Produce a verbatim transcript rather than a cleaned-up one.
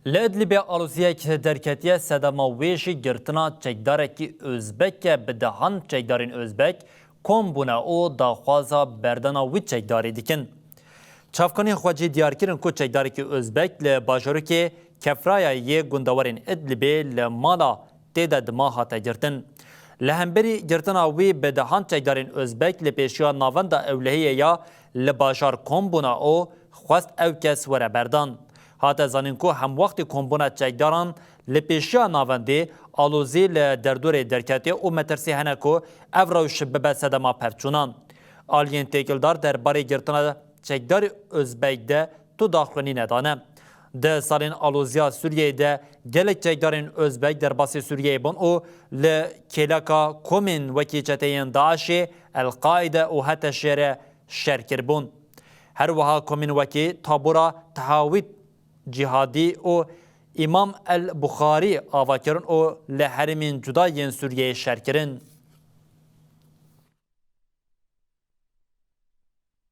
Li Idlibê aloziyek derketiye, sedema wê jî girtina çekdarekî Ozbek e. Bi dehan çekdarên Ozbek kom bûne û daxwaza berdana wî çekdarî dikin. Çavkanên xwecî diyar kirin ku çekdarekî Ozbek li bajarokê Kefraya yê gundewarên Idlibê li mala tê de dima hate girtin. Li hemberî girtina wî bi dehan çekdarên Ozbek li pêşiya Navenda Ewlehiyê ya li bajar kom bûne û xwest ew kes were berdan. Hate zanîn ku hemwextî kombûna çekdaran li pêşiya navendê alozî li derdorê derketiye û metirsî hene ku ev rewş bibe sedema pevçûnan. Aliyên têkildar derbarê girtina çekdarê Ozbek de tu daxuyanî nedane. Di salên aloziya Sûriyeyê de gelek çekdarên Ozbek derbasî Sûriyeyê bûn û li kêleka komên wekî çeteyên DAIŞê, El-Qaîde û HTŞ'ê re şer kiribûn. Her wiha komên wekî Tabora Tehawîd Cîhadî û Îmam El Buxarî ava kirin û li herêmên cuda yên Sûriyeyê şer kirin.